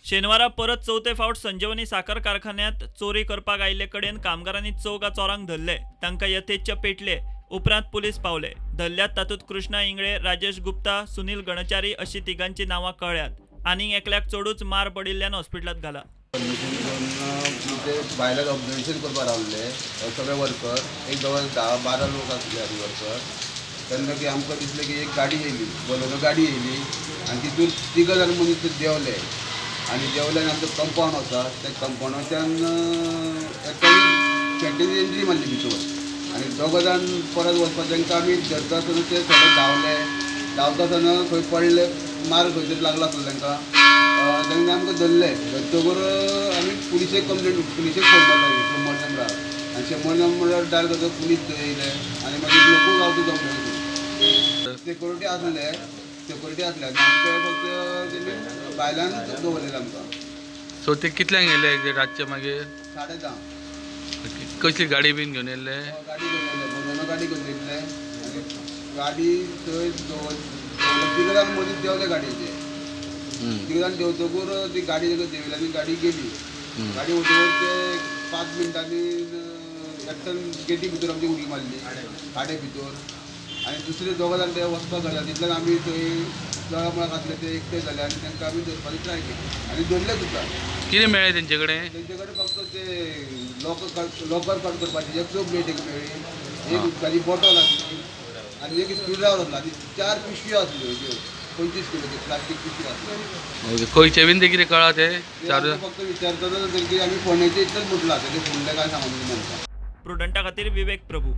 शेनवारा परत चवथे फावट संजीवनी साखर कारखान्यात चोरी करपाक आयिल्ले कडेन कामगारांनी 4 चोरांक धरले. तांकां यथेच्छ पेटले. उपरांत पुलीस पावले. धरल्यात तातूंत कृष्णा इंगळे, राजेश गुप्ता, सुनील गणचारी अशी तिगांची नांवां कळ्ळ्यात. आनीक एकल्याक चडूच मार पडिल्ल्यान हॉस्पिटलांत घाला. भायल्यान ऑब्जर्वेशन करपाक रावले सगळे वर्कर, एक जवळ 10-12 लोक आसले आमी वर्कर. तेन्ना की आमकां दिसलें की एक गाडी येयली, बोलेरो गाडी येयली आनी तितून 3 जाण मनीस देंवले आनी देंवल्यान आमचो कंपावंड आसा त्या कंपावंडाच्यान एकट्यान फॅक्टरी एंट्री मारली भितर आनी 2 जाण परत वचपाक तांकां आमी धरता आसतना ते सगळे धांवले. धांवता आसतना खंय पडले, मार खंय तरी लागला आसलो तांकां. तांकां आमकां धरले. धरतकूर आमी पुलिशेक कंप्लेन, पुलिशेक फोन मारलो 100 नंबरार आनी 100 नंबरार डायल करता पुलीस थंय येयले आनी मागीर लोकूय गावता जमले. सेक्युरिटी आसले, सेक्युरिटी आसले आनी आमकां फक्त तेणी भायल्यानूच दवरलेले आमकां. सो ते कितल्यांक येयले रातचे? मागीर 10:30. कसली गाडी बीन घेवन येयले? गाडी घेवन येयले, बोलेरो गाडी घेवन येयले आनी गाडी थंय दवर 3 जाण मदीं देंवले गाडयेचे. 3 जाण देंवतकूर ती गाडी देंवली आनी गाडी गेली. गाडी वतकूर ते 5 मिनटांनी एकट्यान गेटी भितर आमची उडी मारली गाडये भितर आनी दुसरे 2 जाण ते वचपाक गेले. तितल्यान आमी थंय जळामळाक आसले ते एकटे जाले आनी तांकां आमी धरपाची ट्राय केली आनी धरले सुद्दां. कितें मेळ्ळें तेंचे कडेन? तेंचे कडेन फक्त ते लॉकर कट करपाची एक प्लेट एक मेळ्ळी, एक उदकाची बॉटल आसली आनी एक स्क्रू ड्रायवर आसलो आनी 4 पिशव्यो आसल्यो ज्यो 25 किलोच्यो प्लास्टीक पिशव्यो आसल्यो. खंयचे बीन ते कितें कळ्ळा ते? फक्त विचारतना आमी फोंडेचे इतलेंच म्हटलां, तेजे फुडलें कांय सांगूंक ना. प्रुडंटा खातीर विवेक प्रभू.